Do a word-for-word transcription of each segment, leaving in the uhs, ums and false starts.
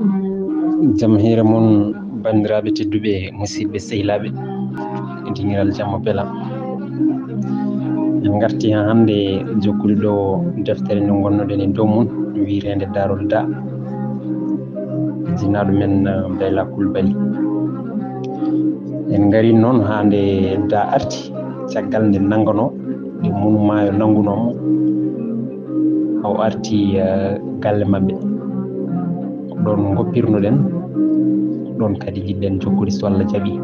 Jam hiire mon, banndiraaɓe tedduɓe, musidɓe sehilaaɓe, e dingiral jamma bela. En ngarti haa hannde jokkude ɗo deftere nde ngonnoɗen e dow mum, wiyeteende Daarol Da, jinnaaɗo men, eh, Bayla Kulbali. En ngari noon haa nde Da arti, caggal nde nannganoo, nde mum maayo nanngunoo mo, o arti, eh, galle maɓɓe. Ɗoon ngoppirnoɗen, ɗoon kadi njiɗɗen jokkude so Allah jaɓii.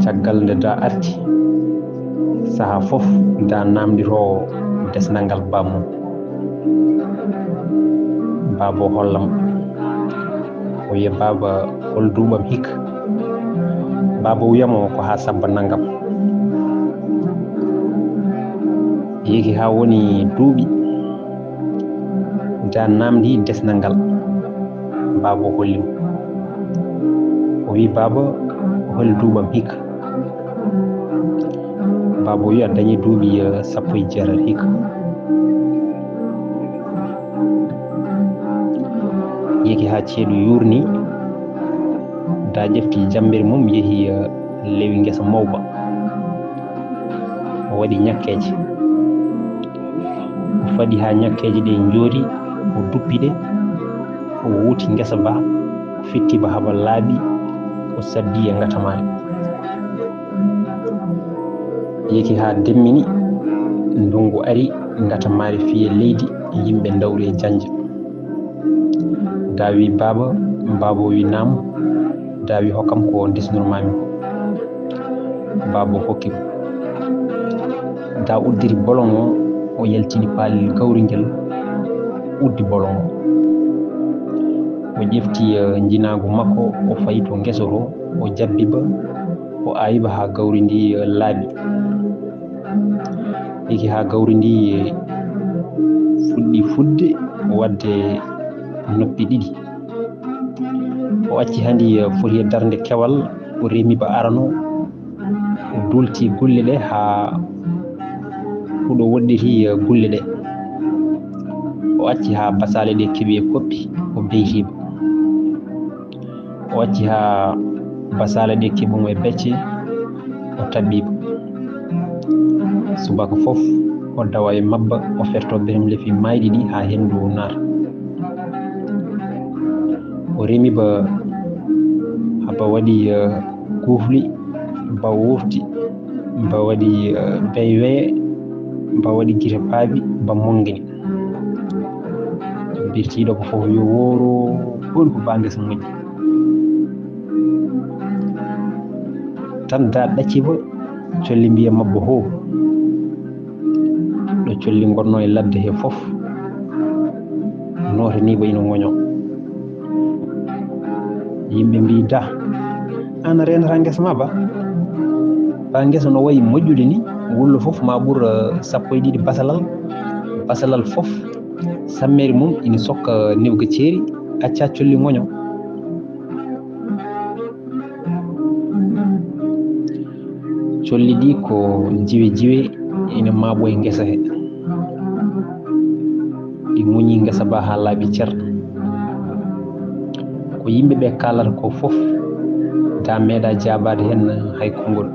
Caggal nde Da arti, sahaa fof Da naamnditoo desnal ngal bammum. Baaba o holla mo. O wiya, "Baaba, hol duuɓam hikka?" Baaba wiya mo, "Ko haa sabba nanngam." Yehi haa woni duuɓi, Da naamndii desnal ngal. Baaba o holli mo. O wiyi, "Baaba, hol duuɓam hikka?" Baaba o wiyi, "A dañii duuɓi, eh, sappo e jeetati hikka." Yehi haa ceeɗu yuurni, Da ƴefti jammbere mum, yehi, eh, lewi ngesa mawba. O waɗi ñakkeeje. O faɗi haa ñakkeeje ɗe njoori, o duppi ɗe, o wuuti ngesa ba, o fitti ba haba laaɓi, o saddi e ngatamaare. Yehi haa demmini, ndunngu ari, ngatamaare fiyi e leydi, yimɓe ndawri e jannja. Da wiyi, "Baaba." Baaba o wiyi, "Naam." Da wiyi, "Hokkam ko ndesnor-maa-mi ko." Baaba o hokki mo. Da uddiri bolon o, o yaltini paalel gawri ngel, uddi bolon o. O ƴefti, eh, njinaagu makko, o fayi to ngesa to, o jabbi ba, o aawi ba haa gawri ndi, eh, laaɓi. Yehi haa gawri ndi, eh, fuɗɗi fuɗde waɗde noppi ɗiɗi. O acci haa ndi, eh, foti e darnde kewal, o remi ba arano, o duulti gulle ɗe haa huɗo woɗɗiti, eh, gulle ɗe. O acci haa basaale ɗe keɓi e koppi, o beyti ba. O acci haa basaale ɗe keɓi mo e becce, o taɓɓi ba. Subaka fof, o dawa e mabba, o ferto berem lefi maayɗi ɗi haa henndu naata. O remi ba, haba waɗi, eh, kuufli, ba wurti, ba waɗi, eh, beyweye, ba waɗi gite paabi, ba monngini. Birtiiɗo ko fof yo wooru, woni ko baa ngesa moƴƴi. Tan Da ɗacci ba, colli mbiya mabba hoo. Ɗo colli ngonnoo e ladde he fof, nootanii ba ina ŋoñoo. Yimɓe mbii, "Da, aan a reenataa ngesa ma ba? Ba ngesa no wayi moƴƴude ni, wullo fof ma ɓur, eh, sappo e ɗiɗi basalal. Basalal fof, sammeeri mum ina sokka newga ceeri, acca colli ŋoñoo." Colli ɗi ko jiwe jiwe, ina maaɓo e ngesa he. Ɗi muñi ngesa ba haa laaɓi cer. Ko yimɓe ɓe kaalata ko fof, Da meeɗa jaabaade heen hay konngol.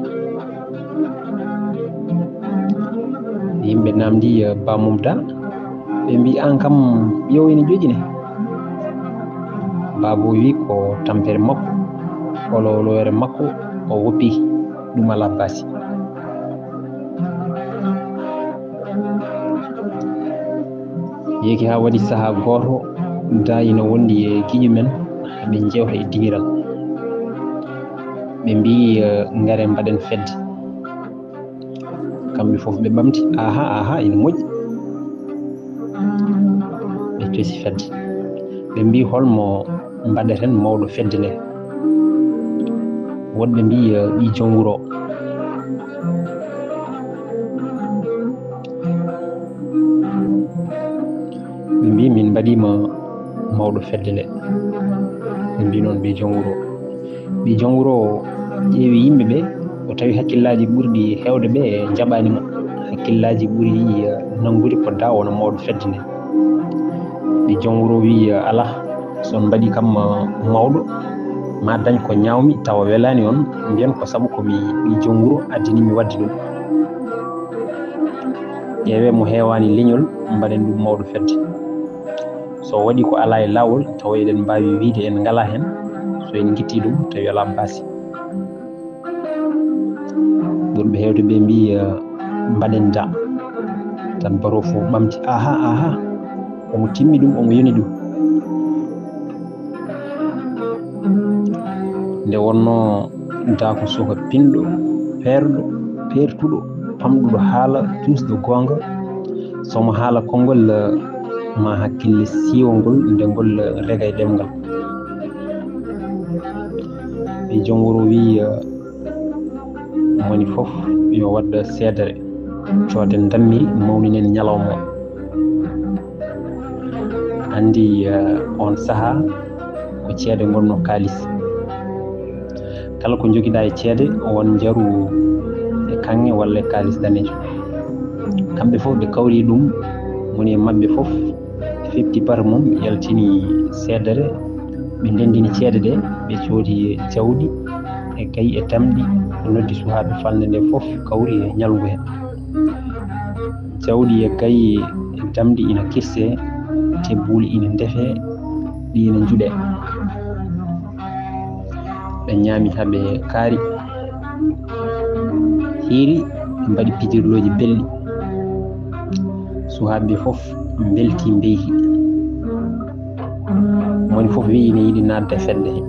Yimɓe naamndi, eh, bammum Da. Ɓe mbii, "Aan kam, ƴeew ina joƴine." Baaba o wii ko tampere makko, olooloore makko, o woppi, ɗum alaa baasi. Yehi haa waɗi sahaa gooto, Da ina wondi e giƴo men, ɓe njeewta e dingiral. Ɓe mbii, eh, "Ngare mbaɗen fedde." Kamɓe fof ɓe ɓamti, "Aha, aha, ina moƴƴi." Ɓe coosi fedde. Ɓe mbii, "Hol mo mbaɗeten mawɗo fedde nde?" Woɗɓe mbii, "Ɓii joom wuro o." Ɓe mbii, "Min mbaɗiima mawɗo fedde nde." Ɓe mbii noon, "Ɓii joom wuro o." Ɓii joom wuro o ƴeewi yimɓe ɓe, o tawi hakkillaaji ɓurɗi heewde ɓe njaɓaani mo. Hakkillaaji ɓuri, eh, nanngude ko Da wona mawɗo fedde nde. Ɓe joom wuro wi, "Alaa, so on mbaɗi kam, uh, mawɗo, ma dañ ko ñaawmi tawa welaani on, mbiyen ko sabu ko mi ɓii joom wuro addini mi waɗde ɗum. Ƴeewee mo heewaani leñol, mbaɗen ɗum mawɗo fedde. So waɗi ko alaa e laawol, tawa eɗen mbaawi wiyde en ngalaa heen, so en ngitti ɗum, tawi alaa baasi." Ɓurɓe heewde ɓe mbii, "Mbaɗen da." Tan baro fof ɓamti, "Aha, aha." Omo timmi ɗum, omo yoni ɗum. Nde wonnoo da ko suka pinɗo, peerɗo, peertuɗo, pamɗuɗo haala, cuusɗo goonga. So omo haala konngol, ma hakkille siiwongol nde ngol rega e ɗemngal. Ɓe joom wuro wi, "Moni fof yo waɗ seedere, cooden dammiri, mawninen ñalawma o." Anndi, eh, on sahaa ko ceede ngonnoo kaalis. Kala ko njogiɗaa e ceede, won njaru e kaŋŋe walla e kaalis daneejo. Kamɓe fof ɓe kawri ɗum, moni e maɓɓe fof feɓti baro mum, yaltini seedere, ɓe ndenndini ceede ɗe, ɓe coodi jawdi e gayi e damɗi, ɓe noddi suhaaɓe falnde nde fof kawri e ñalngu heen. Jawdi e gayi e damɗi ina kirsee, tebbuuli ina ndefee, ɗi ina njuɗee. Ɓe ñaami haa ɓe kaari, hiiri, ɓe mbaɗi pijirlooji belɗi. Suhaaɓe fof mbelti, mbeyti. Moni fof wiyi ina yiɗi naatde e fedde he.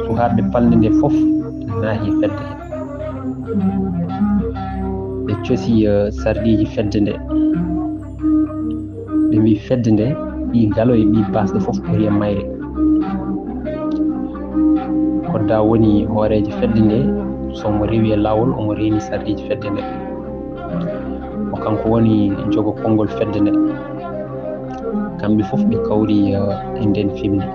Suhaaɓe falnde nde fof naati e fedde he. Ɓe cosi, eh, sarɗiiji fedde nde. Ɓe mbii fedde nde, ɓii galo e ɓii baasɗo fof poti e mayre. Kodda woni hooreejo fedde nde, so omo rewi e laawol, omo reeni sarɗiiji fedde nde. Ko kanko woni jogo konngol fedde nde. Kamɓe fof ɓe kawri, eh, e nden fimde.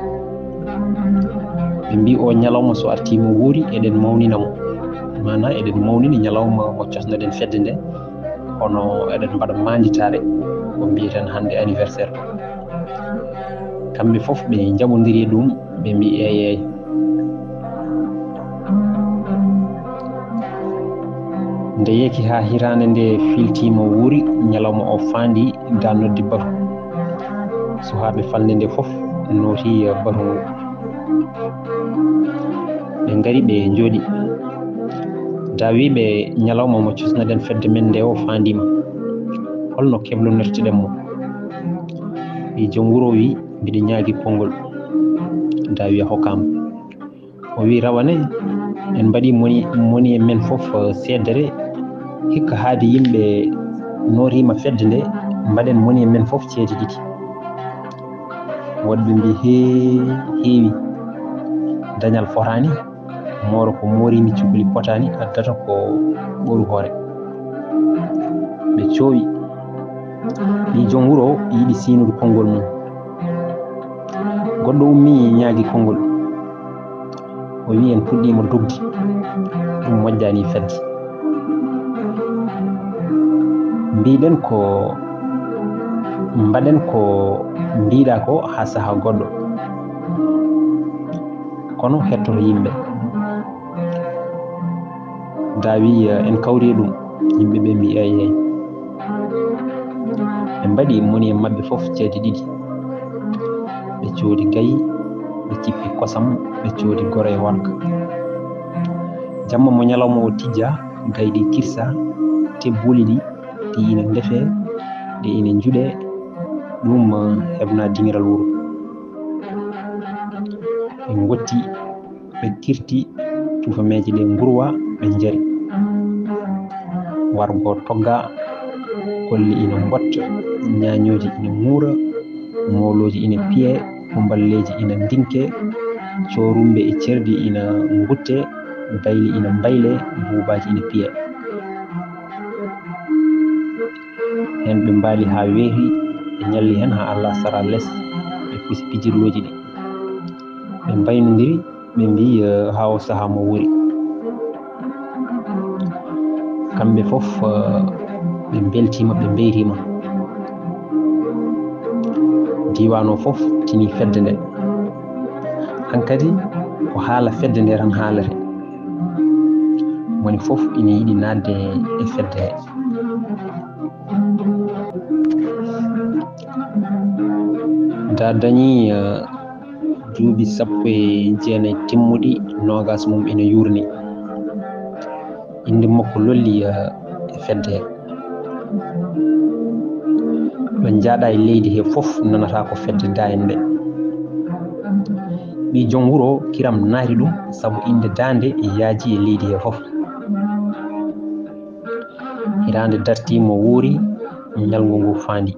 Ɓe mbii o ñalawma so artii mo wuuri, eɗen mawnina mo. Maanaa eɗen mawnina ñalawma mo cosnoɗen fedde nde, kono eɗen mbaɗa maanditaare ko mbiyeten hannde anniversaire. Kamɓe fof ɓe njaɓondiri e ɗum, ɓe mbii, "Eey, eey." Nde yeeki haa hitaande nde filtii mo wuuri, ñalawma o faandi, da noddi batu. Suhaaɓe falnde nde fof nooti batu ngu. Ɓe ngari, ɓe njooɗi. Da wii ɓe, "Ñalawma mo cosnoɗen fedde men nde o faandiima. Holno keblonirtoɗen mo?" Ɓii joom wuro wii, "Mbiɗa ñaagi konngol." Da wii, "A hokkaama." O wii, "Rawane, en mbaɗi moni, moni e men fof, eh, seedere. Hikka haade yimɓe nootiima fedde nde, mbaɗen moni e men fof ceede ɗiɗi." Woɗɓe mbii, "Hee, heewi. Dañal fotaani, mooro ko mooriimi, cukuli potaani, addata ko ɓoru hoore." Ɓe coowi. Ɓii joom wuro o yiɗi siinude konngol mum. Goɗɗo ummii, ñaagi konngol. O wii, "En puɗɗiima dogde. Ɗum moƴƴaani fedde. Mbiɗen ko, mbaɗen ko mbiɗa ko haa sahaa goɗɗo. Kono hettoto yimɓe." Da wii, "En kawri e ɗum." Yimɓe ɓe mbii, "Eey, eey." Ɓe mbaɗi moni e maɓɓe fof ceede ɗiɗi. Ɓe coodi gayi, ɓe cippi kosam, ɓe coodi goro e warga. Jamma mo ñalawma o tijja, gayi ɗi kirsa, tebbuuli ɗi, ɗi ina ndefee, ɗi ina njuɗee, ɗum, eh, heɓna diŋiral wuro. Ɓe ngotti, ɓe kirti, tufameeje ɗe ngurwa, ɓe njari. Wargo togga, kolli ina mbotta, ñaañooji ina ŋuura, moolooji ina piyee, kumballeeji ina ndinkee, coorumbe e cerdi ina nguttee, bayli ina mbaylee, buubaaji ina piyee. Heen ɓe mbaali haa weeti, ɓe ñalli heen haa Allah sara les, ɓe pusi pijirlooji ɗi. Ɓe mbaynondiri, ɓe mbii, eh, "Haa o sahaa mo wuuri." Kamɓe fof, eh, ɓe mbeltiima, ɓe mbeytiima. Diiwaan o fof tini fedde nde. Hankadi ko haala fedde nde tan haalete. Moni fof ina yiɗi naatde e fedde he. Da dañi, eh, duuɓi sappo e jeenayi timmuɗi, noogaas mum ina yuurni. Innde makko lolli, eh, e fedde he. Ɗo njaaɗa e leydi he fof nanata ko fedde Dayen nde. Ɓii joom wuro kiram naati ɗum sabu innde daande yaaji e leydi he fof. Hitaande dartii mo wuuri ñalngu ngu faandi.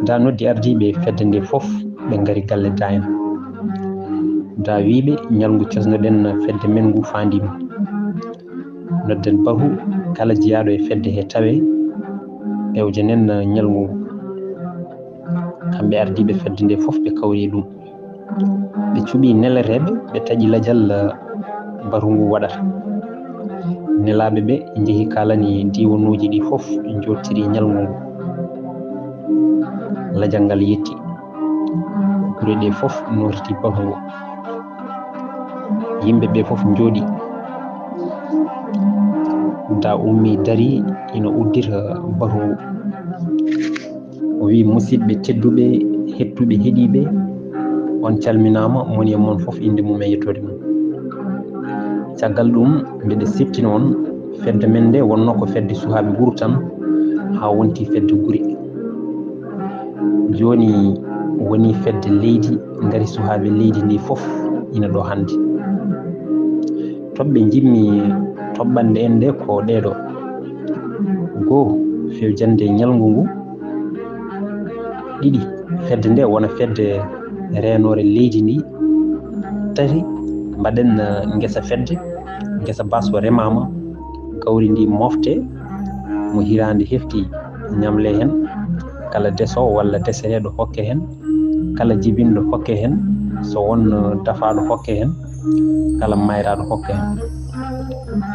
Da noddi ardiiɓe fedde nde fof, ɓe ngari galle Dayen. Da wii ɓe, ñalngu cosnoɗen fedde men ngu faandiima. Nodden bahu kala jiyaaɗo e fedde he tawe, ƴewjanen ñalngu ngu. Kamɓe ardiiɓe fedde nde fof ɓe kawri e ɗum. Ɓe cuɓi neleteeɓe, ɓe taƴi lajal, eh, bahu ngu waɗata. Nelaaɓe ɓe njehi kaalani diiwanuuji ɗi fof, jooɗtiri ñalngu ngu. Lajal ngal yetti. Gure ɗe fof nootiti bahu ngu. Yimɓe ɓe fof njooɗi. Da ummi dari ina uddita bahu ngu. O wii, "Musidɓe tedduɓe, hettuɓe, heɗiiɓe, on calminaama, moni e mon fof innde mum e yettoode mum. Caggal ɗum, mbeɗe siftina on, fedde men nde wonno ko fedde suhaaɓe wuro tan, haa wonti fedde gure. Jooni woni fedde leydi, ngari suhaaɓe leydi ndi fof ina ɗo hannde. Toɓɓe njimmi toɓɓande en nde ko ɗee ɗo. Goo, fewjande ñalngu ngu. Ɗiɗi, fedde nde wona fedde reenoore leydi ndi. Tati, mbaɗen, eh, ngesa fedde, ngesa baa so remaama, gawri ndi mofte, mo hiraande hefti ñamle heen, kala deso walla deseteeɗo hokke heen, kala jibinɗo hokke heen, so won, eh, dafaaɗo hokke heen, kala mayraaɗo hokke heen."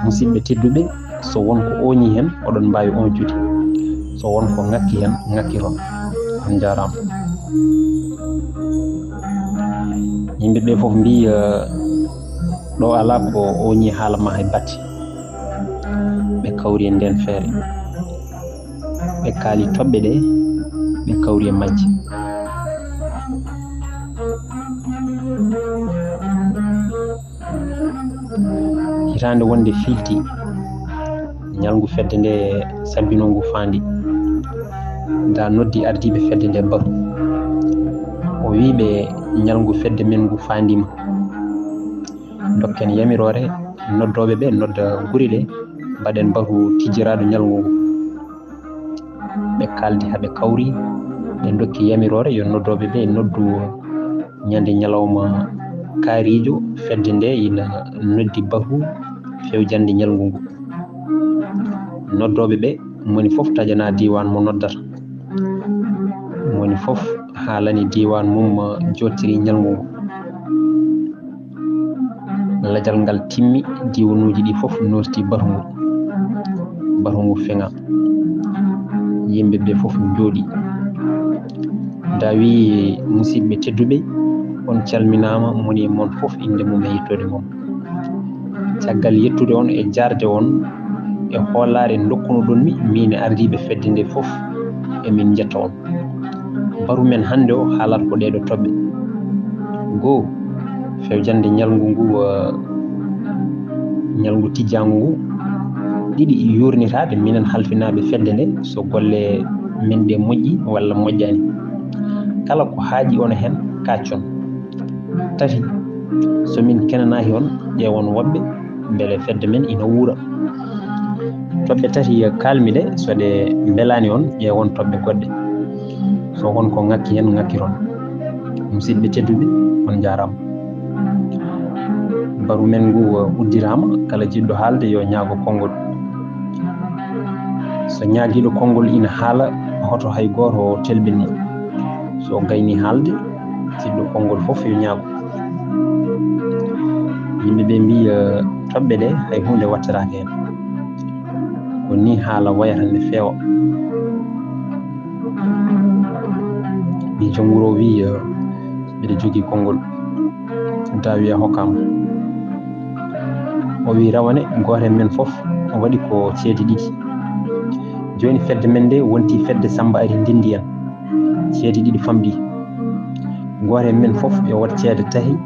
Musidɓe tedduɓe, so won ko ooñii heen, oɗon mbaawi ooñtude. So won ko ŋakki heen, ŋakkiron. On njaaraama. Yimɓe ɓe fof mbii, eh, ɗo alaa ko ooñii haala maa hay batte. Ɓe kawri e ndeen feere. Ɓe kaali toɓɓe ɗe, ɓe kawri e majje. Hitaande wonde fiilti, ñalngu fedde nde sabbinoo ngu faandi. Da noddi ardiiɓe fedde nde bahu. O wii ɓe, "Ñalngu fedde men ngu faandiima. Ndokken yamiroore noddooɓe ɓe nodda gure ɗe, mbaɗen bahu tijjiraaɗo ñalngu ngu." Ɓe kaaldi haa ɓe kawri, ɓe ndokki yamiroore yo noddooɓe ɓe noddu ñande ñalawma kaariijo, fedde nde ina noddi bahu fewjande ñalngu ngu. Noddooɓe ɓe, moni fof tajana diiwaan mo noddata. Moni fof haalani diiwaan mum jooɗtiri ñalngu ngu. Lajal ngal timmi, diiwanuuji ɗi fof nootti bahu ngu. Bahu ngu feŋa. Yimɓe ɓe fof njooɗi. Da wii, "Musidɓe tedduɓe, on calminaama, moni e mon fof innde mum e yettoode mum. Caggal yettude on e jaarde on e hoolaare ndokkunoɗon mi, miin e ardiiɓe fedde nde fof, emin njetta on. Bahu men hannde o haalata ko ɗee ɗo toɓɓe. Goo, fewjande ñalngu ngu, eh, ñalngu tijjaangu ngu. Ɗiɗi, yuurnitaaɓe minen halfinaaɓe fedde nde, so golle men ɗe moƴƴi walla moƴƴaani. Kala ko haaƴi on heen, kaaccon. Tati, so min kenanaaki on, ƴeewon woɓɓe, mbele fedde men ina wuura. Toɓɓe tati kaalmi ɗe, so ɗe mbelaani on, ƴeewon toɓɓe goɗɗe. So won ko ŋakki heen, ŋakkiron." Musidɓe tedduɓe, on njaaraama. Bahu men ngu uddiraama, kala jiɗɗo haalde yo ñaago konngol. So ñaagiiɗo konngol ina haala, hoto hay gooto telɓin mo. So gayni haalde, jiɗɗo konngol fof yo ñaago. Yimɓe ɓe mbii, eh, toɓɓe ɗe hay huunde wattataake heen. Ko nii haala wayata nde feewa. Ɓii joom wuro o wii, eh, mbiɗa jogii konngol. Daawi a hokkaama. O wii, rawane, gooto e men fof o waɗi ko ceede ɗiɗi. Jooni fedde men nde wonti fedde Sammba Ari Ndenndi en. Ceede ɗiɗi famɗi. Gooto e men fof yo waɗ ceede tati,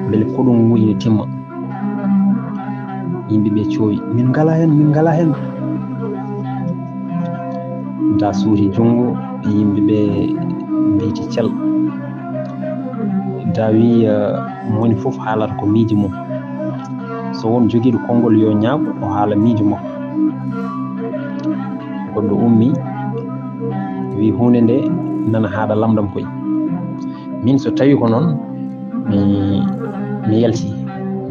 mbele koɗungu ngu ina timma. Yimɓe ɓe coowi, "Min ngalaa heen, min ngalaa heen." Da suuti junngo, yimɓe ɓe mbiyti cel. Da wii, eh, moni fof haalata ko miijo mum. So won jogiiɗo konngol yo ñaago, o haala miijo makko. Goɗɗo ummi, wii, "Huunde nde nana haaɗa lamndam koy. Min so tawi ko noon, mi, mi yalti.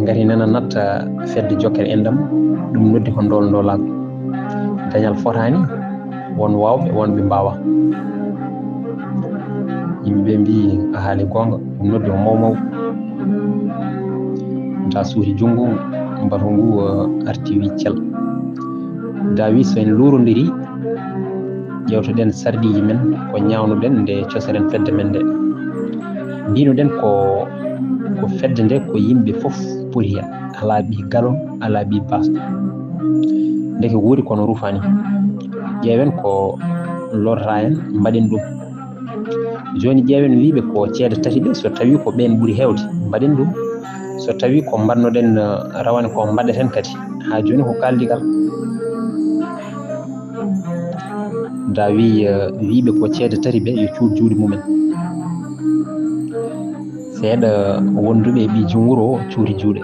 Ngati nana natta fedde jokkere enɗam, ɗum noddi ko ndool ndoolaagu. Dañal fotaani, won waawɓe, won ɓe mbaawaa." Yimɓe ɓe mbii, "A haali goonga, ɗum noddi ko mawmaw." Da suuti junngo, mbatu ngu, eh, arti wii cel. Da wii, so en luurondiri, ƴeewtoɗen sarɗiiji men, ko ñaawnuɗen nde cosoɗen fedde men nde. Mbinoɗen ko, ko fedde nde ko yimɓe fof poti heen, alaa ɓii galo, alaa ɓii baasɗo. Ndeke woodi kono rufaani. Ƴeewen ko lorrata en, mbaɗen ɗum. Jooni ƴeewen wiiɓe ko ceede tati ɓe, so tawi ko ɓeen ɓuri heewde, mbaɗen ɗum. So tawi ko mbaɗnoɗen, eh, rawane ko mbaɗeten kadi. Haa jooni ko kaaldigal. Da wii, eh, wiiɓe ko ceede tati ɓe yo cuut juuɗe mumen. Seeɗa wonduɓe e ɓii joom wuro o cuuti juuɗe.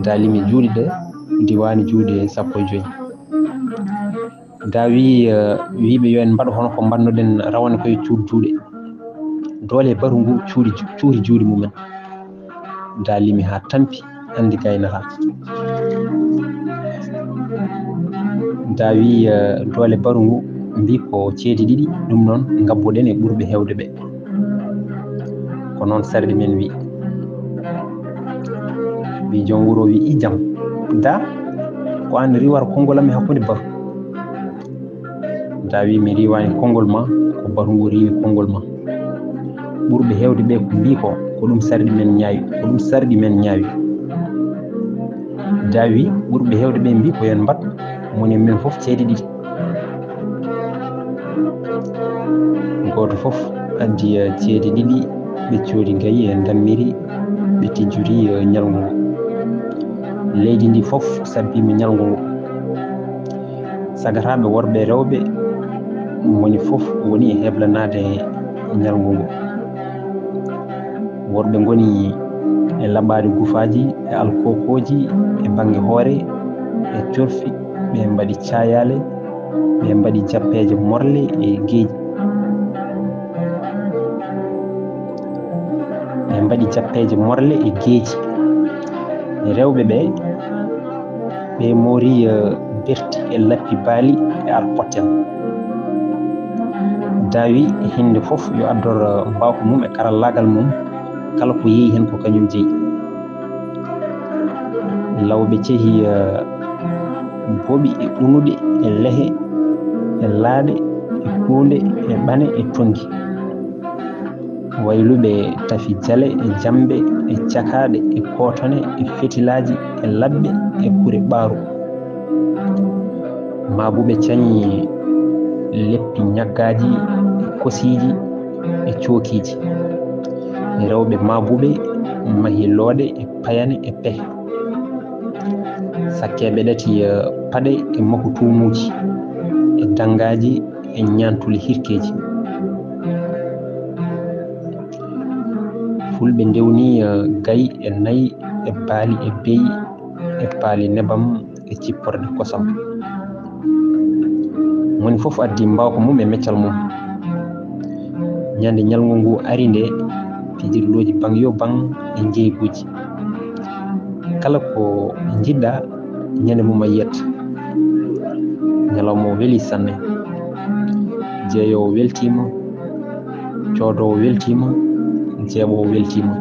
Da limi juuɗe ɗe, diwaani juuɗe sappo e joy. Da wii, eh, wiiɓe yo en mbaɗ hono ko mbaɗnoɗen rawane koye cuut juuɗe. Doole e batu ngu cuuɗi, cuuti juuɗe mumen. Da limi haa tampi, anndi gaynata. Da wii, eh, doole batu ngu mbii ko ceede ɗiɗi, ɗum noon ngabboɗen e ɓurɓe heewde ɓe. Ko noon sarɗi men wii. Ɓii joom wuro wii, "I jam, da, ko aan riiwata konngol am e hakkunde batu." Da wii, "Mi riiwaani konngol ma, ko batu ngu riiwi konngol ma. Ɓurɓe heewde ɓe ko mbii ko, ko ɗum sarɗi men ñaawi, ko ɗum sarɗi men ñaawi." Da wii, "Ɓurɓe heewde ɓe mbii ko yo en mbaɗ, moni e men fof ceede ɗiɗi." Gooto fof addi, eh, ceede ɗiɗi, ɓe coodi gayi e ndammiri, ɓe tijjori, eh, ñalngu ngu. Leydi ndi fof sabbiima ñalngu ngu. Sagataaɓe worɓe e rewɓe, moni fof woni e heblanaade ñalngu ngu. Worɓe ngoni e laɓaade gufaaji, e alkokooji, e bannge hoore, e corfi, ɓe mbaɗi caayaale, ɓe mbaɗi jappeeje morle e geeji. Ɓe mbaɗi jappeeje morle e geeji. Rewɓe ɓe, ɓe moori, eh, berti e lappi baali e arpotten. Da wii, hinde fof yo addor, eh, mbawka mum e karallaagal mum, kala ko yeeyi heen ko kañum jeyi. Lawɓe cehi, eh, boɓi e unuɗe e lehe e laaɗe e kuunde e ɓane e tonngi. Wayluɓe tafi jale e jamɓe e cakaaɗe e kootone e fetilaaji e laɓɓe e kure ɓaaru. Maabuɓe cañi leppi ñaggaaji e kosiiji e cookiiji. Rewɓe maabuɓe mahi looɗe e payane e pehe. Sakkeeɓe ɗati, eh, paɗe e makutuumuuji e danngaaji e ñaantuli hirkeeji. Fulɓe ndewni, eh, gayi e nayi e baali e beyi e paali nebam e cipporde kosam. Moni fof addi mbawka mum e meccal mum. Ñande ñalngu ngu ari nde, pijirlooji baŋ yo baŋ e njeeyguuji. Kala ko njiɗɗa, ñande mum a yiyat. Ñalawma o weli sanne. Jeeyoowo weltiima, coodoowo weltiima, jeeɓoowo weltiima.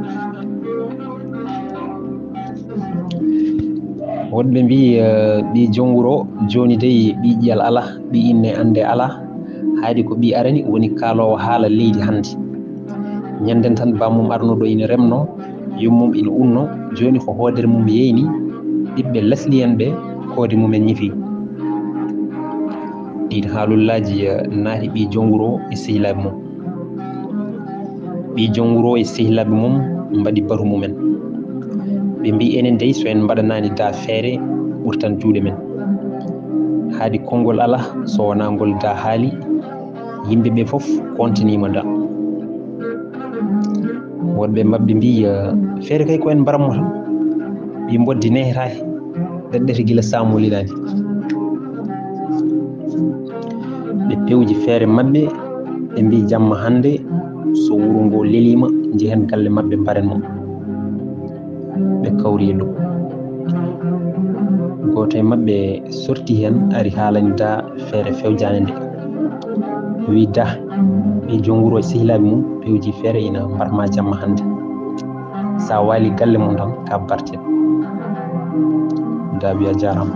Woɗɓe mbii, eh, ɓii joom wuro, jooni dey ɓii ƴiyal alaa, ɓii inne annde alaa. Haadi ko ɓii arani woni kaaloowo haala leydi hannde. Ñannden tan bammum arnuɗo ina remno, yummum ina unno, jooni ko hoodere mum yeyni, ɓiɓɓe lasli en ɓe koode mumen ñifi. Ɗiin haalullaaji, eh, naati ɓii jom wuro e sehilaaɓe mum. Ɓii jom wuro e sehilaaɓe mum mbaɗi batu mumen. Ɓe mbii enen dey so en mbaɗanaani da feere ɓurtan juuɗe men. Haadi konngol alaa so wonaa ngol da haali, yimɓe ɓe fof kontaniima da. Woɗɓe maɓɓe mbii, eh, feere kay ko en mbaratmo tan. Ɓii mboddi nehetaake, ɗeɗɗete gila saamolinaani. Ɓe pewji feere maɓɓe, ɓe mbii jamma hannde so wuro ngo leliima, njehen galle maɓɓe mbaren mo. Ɓe kawri e ɗum. Gooto e maɓɓe sorti heen ari haalani da feere fewjaande nde. Wii da, ɓii jom wuro e sehilaaɓe mum pewji feere ina mbarma jamma hannde. Sa waali galle mum tan ka barten. Da wii a jaaraama.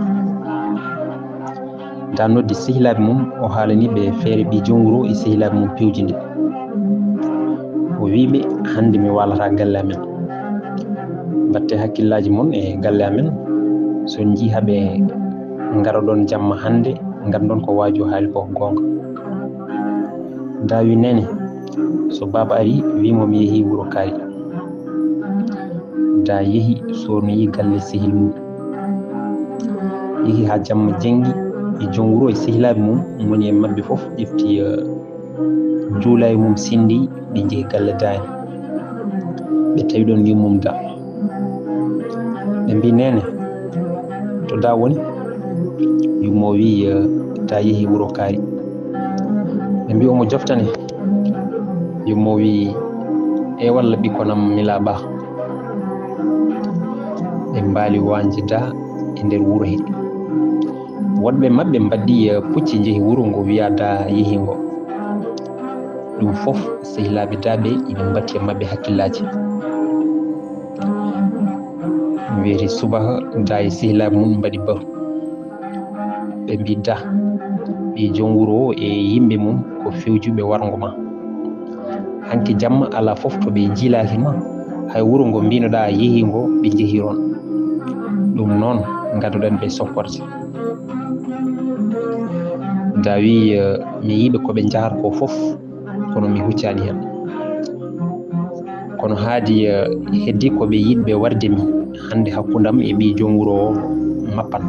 Da noddi sehilaaɓe mum, o haalani ɓe feere ɓii jom wuro e sehilaaɓe mum pewji nde. O wii ɓe, hannde mi waalata galle amen. Mbatte hakkillaaji mon e galle amen. So njii haɓe ngaroɗon jamma hannde, nganndon ko waajo haali ko goonga. Da wii neene, so baaba ari, wii mo mi yehi wuro kaari. Da yehi sornoyi galle sehil mum. Yehi haa jamma jenngi, e jom wuro e sehilaaɓe mum, moni e maɓɓe fof ƴefti, eh, njuulaawi mum sinndi, ɓe njehi galle daani. Ɓe tawi ɗon yummum da. Ɓe mbii, "Neene, to da woni?" Yummo wii, "Eh, da yehi wuro kaari." Ɓe mbii, "Omo joftane." Yummo wii, "E walla ɓikkon am mi laaɓa." Ɓe mbaali wañde da e nder wuro he. Woɗɓe maɓɓe mbaɗdi, eh, pucci njehi wuro ngo wiyaa da yehi ngo. Ɗum fof sehilaaɓe da ɓe ina mbatti e maɓɓe hakkillaaji. Weeti subaka da e sehilaaɓe mum mbaɗi batu. Ɓe mbii da, ɓii jom wuro o e yimɓe mum ko fewjuɓe warngo ma. Hanki jamma alaa fof to ɓe njiilaaki ma. Hay wuro ngo mbiinoɗaa yehi ngo ɓe njehi toon. Ɗum noon ngadoɗen ɓe sopporde. Da wii, eh, mi yiiɓe ko ɓe njahata ko fof, kono mi huccaani heen. Kono haadi, eh, heddi ko ɓe yiɗɓe warde mi hannde hakkunde am e ɓii jom wuro o mappan.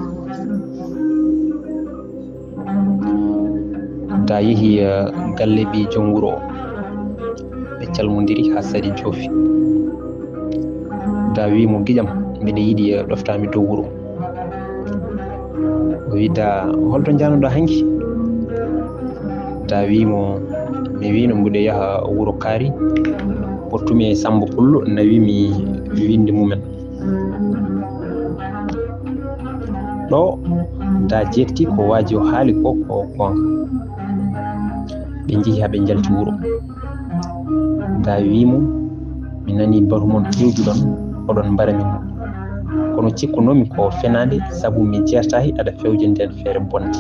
Da yehi, eh, galle ɓii jom wuro o. Ɓe calmondiri haa sari joofi. Da wii mo, "Giƴam, mbiɗa yiɗi, eh, ɗoftaa mi dow wuro." O wii, "Da, holto njaanoɗaa hanki?" Da wii mo, "Mi wiino mbiɗo yaha wuro kaari, ɓottumi e Sammba Pullo, nawimi winnde mumen." Ɗo da jetti ko waaji o haali ko, ko goonga. Ɓe njehi haa ɓe njalti wuro. Da wii mo, "Mi nanii batu mon pewjuɗon, oɗon mbarami mo. Kono cikkunoomi ko fenaande, sabu mi jeertaaki aɗa fewja ndeen feere bonde.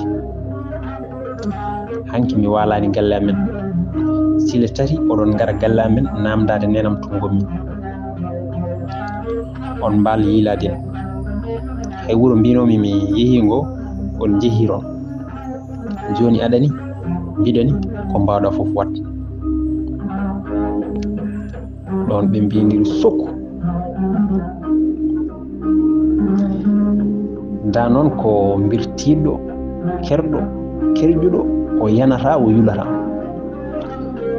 Hanki mi waalaani galle amen. Sile tati oɗon ngara galle amen naamndaade neenam to ngonmi. On mbaal yiilaade en. Hay wuro mbiinoomi mi yehi ngo, on njehi toon. Jooni aɗani, mbiɗani, ko mbaawɗaa fof waɗ." Ɗoon ɓe mbiindiri sukku. Da noon ko mbirtiiɗo, kerɗo, kerƴuɗo, o yanata, o yulata.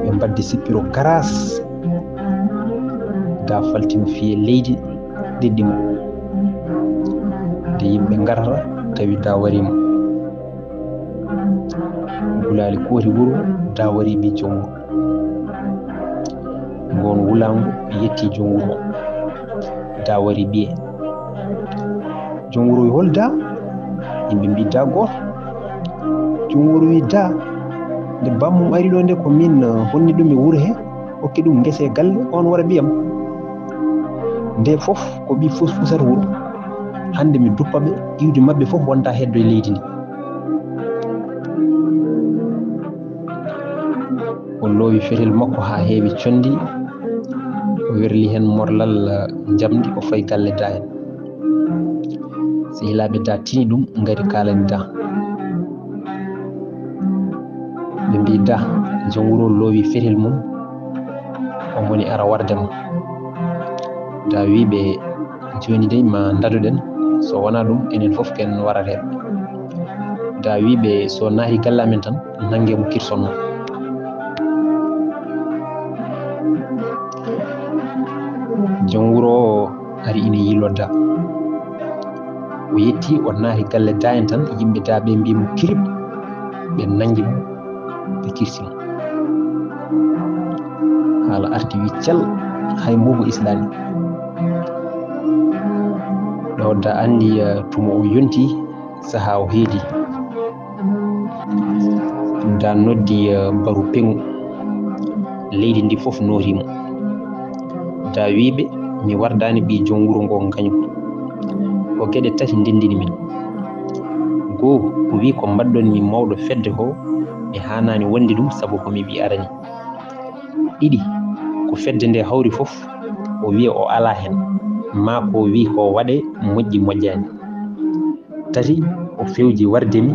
Ɓe mbaddi sippiro garaas. Da faltino fiye leydi, ɗeɗɗi mo. Nde yimɓe ngarata, tawi da wari mo. Gulaali kooti wuro, da wari ɓii jom wuro. Ngoon wulaango yetti jom wuro. Da wari ɓiye. Jom wuro wi, "Hol da?" Yimɓe mbi, "Da gooto." Jom wuro wi, "Da, nde bammum ari ɗo nde, ko min, eh, honni ɗum e wuro he, hokki ɗum ngese e galle, on wara ɓiyam. Nde fof ko ɓi fus-, fusata wuro. Hannde mi duppa ɓe, iwdi maɓɓe fof wonta heddo e leydi ndi." O loowi fetel makko haa heewi conndi, o werli heen morlal, eh, njamndi, o fayi galle Da en. Sehilaaɓe Da tini ɗum, ngari kaalani Da. Ɓe mbii, "Da, jom wuro loowi fetel mum, omo woni ara warde ma." Da wii ɓe, "Jooni dey ma ndadoɗen, so wonaa ɗum enen fof ken warateeɓe." Da wii ɓe, "So naati galle amen tan, nanngee mo kirson mo." Jom wuro oo ari ina yiiloo Da. O yetti, o naati galle Da en tan, yimɓe Da ɓe mbii mo kirib, ɓe nanngi mo, ɓe kirsi mo. Haala arti wiccal, hay mbuubu islaani. Ɗo Da anndi, eh, tuma o yonti, sahaa o heedi. Da noddi, eh, baru peŋu. Leydi ndi fof nooti mo. Da wii ɓe, "Mi wardaani ɓii jom wuro ngo ngaño. Ko geɗe tati ndenndini min. Goo, o wii ko mbaɗɗon mi mawɗo fedde ko, mi haanaani wonde ɗum sabu ko mi ɓii arani. Ɗiɗi, ko fedde nde hawri fof, o wiya o alaa heen, maa ko o wii ko waɗe moƴƴi moƴƴaani. Tati, o fewji warde mi,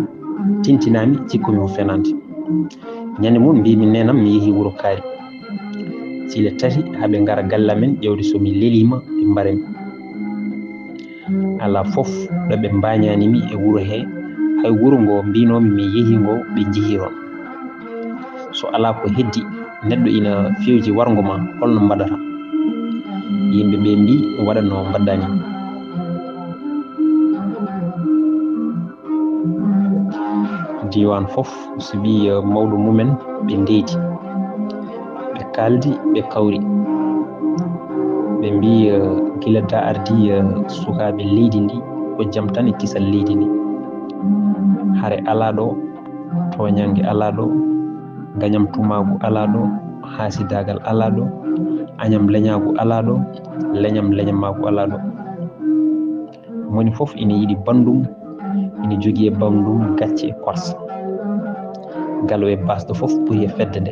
tintinaa mi, cikku mi ko fenaande. Ñande mum mbii mi neenam mi yehi wuro kaari. Cile tati haa ɓe ngara galle amen ƴeewde so mi leliima ɓe mbara mi. Alaa fof ɗo ɓe mbaañaani mi e wuro hee, hay wuro ngo mbiinoomi mi yehi ngo ɓe njehii toon. So alaa ko heddi, neɗɗo ina fewji warngo ma, holno mbaɗata?" Yimɓe ɓe mbii, "Waɗa no mbaɗɗaa ni." Diiwaan fof suɓii, eh, mawɗo mumen, ɓe ndeedi. Ɓe kaaldi, ɓe kawri. Ɓe mbii, eh, gila Da ardii, eh, sukaaɓe leydi ndi, ko jam tan e kisal leydi ndi. Hare alaa ɗo, tooñannge alaa ɗo, ngañam tumaagu alaa ɗo, haasidaagal alaa ɗo, añam leñaagu alaa ɗo, leñam leñamaagu alaa ɗo. Moni fof ina yiɗi banndum, ina jogii e banndum gacce e korsa. Galo e baasɗo fof ɓuri e fedde nde.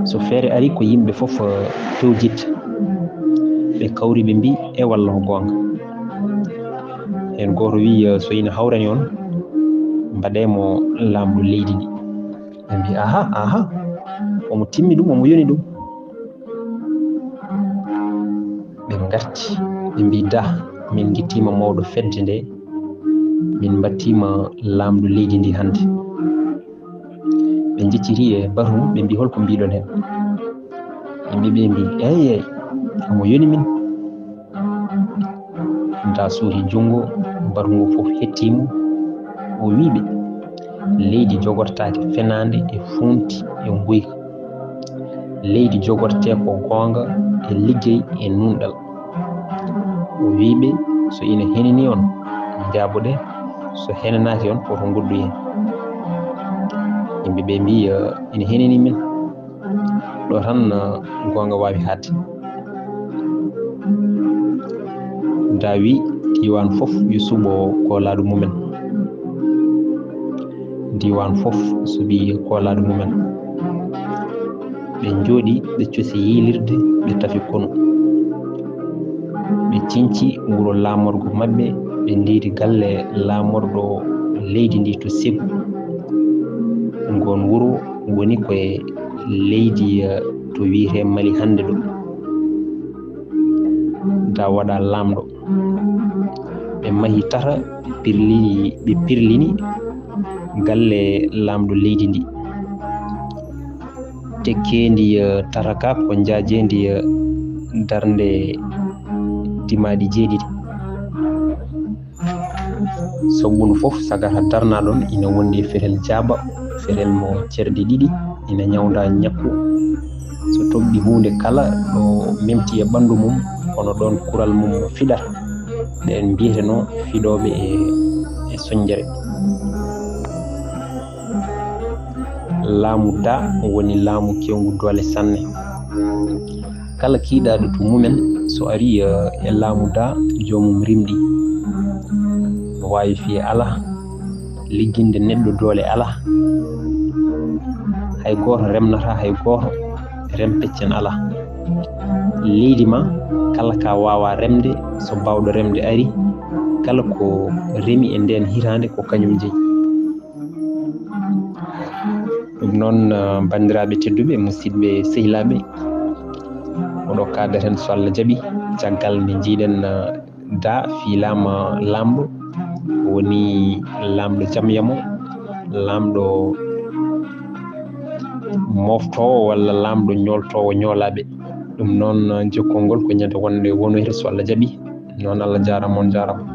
So feere ari ko yimɓe fof, eh, pewjit. Ɓe kawri ɓe mbii, "E walla ko goonga?" Heen gooto wii, "Eh, so ina hawrani on, mbaɗee mo laamɗo leydi ndi." Ɓe mbii, "Aha, aha, omo timmi ɗum, omo yoni ɗum." Ɓe ngarti, ɓe mbii, "Da, min ngittiima mawɗo fedde nde, min mbattiima laamɗo leydi ndi hannde." Ɓe njecciti e batu, ɓe mbii, "Holko mbiiɗon heen?" Yimɓe ɓe mbii, "Eey, eey, omo yoni min." Da suuti junngo, batu ngu fof hettii mo. O wii ɓe, "Leydi jogortaake fenaande e fuunti e nguyka. Leydi jogortee ko goonga e liggey e nuunɗal." O wii ɓe, "So ina henini on, njaaboɗee. So henanaaki on, woto ngoɗɗoyee." Yimɓe ɓe mbii, "Eh, ina henini min. Ɗo tan, eh, goonga waawi haaɗde." Da wii, "Diiwaan fof yo suɓo koolaaɗo mumen." Diiwaan fof suɓii koolaaɗo mumen. Ɓe njooɗi, ɓe cosi yiilirde, ɓe tafi konu. Ɓe cinci wuro laamorgo maɓɓe, ɓe ndeedi galle laamorɗo leydi ndi to Segu. Ngoon wuro woni ko e leydi, eh, to wiyetee Mali hannde ɗo. Da waɗa laamɗo. Ɓe mahi tata, ɓe pirlini, ɓe pirlini galle laamɗo leydi ndi. Tekkeendi, eh, tata ka ko njaajeendi, eh, darnde dimaaɗi jeeɗiɗi. Soɓɓundu fof sagata darnaa ɗoon ina wondi e fetel jaaba, fetel mo cerɗe ɗiɗi, ina ñawnda ñakku. So toɓɓi huunde kala ɗo memti e ɓanndu mum, hono ɗoon kural mum no fiɗata, ɓeen mbiyetenoo fiɗooɓe e, e soñjere. Laamu Da woni laamu keewngu doole sanne. Kala kiiɗaaɗo to mumen, so arii, eh, e laamu Da, joomum rimɗi. No waawi fii alaa, ligginde neɗɗo doole alaa. Hay gooto remnata hay gooto, rem peccen alaa. Leydi ma, kala ka waawa remde, so baawɗo remde ari, kala ko remi e ndeen hitaande ko kañum jeyi. Ɗum noon, eh, banndiraaɓe tedduɓe, musidɓe sehilaaɓe, oɗo kaadaten so Allah jaɓi, caggal nde njiiɗen, eh, da fiilaama laamɗo, woni laamɗo jam yamo, laamɗo moftoowo walla laamɗo ñooltoowo ñoolaaɓe. Ɗum noon, eh, jokkol ngol ko ñande wonde wonoyre so Allah jaɓi. Noon Allah jaaraama, on jaaraama.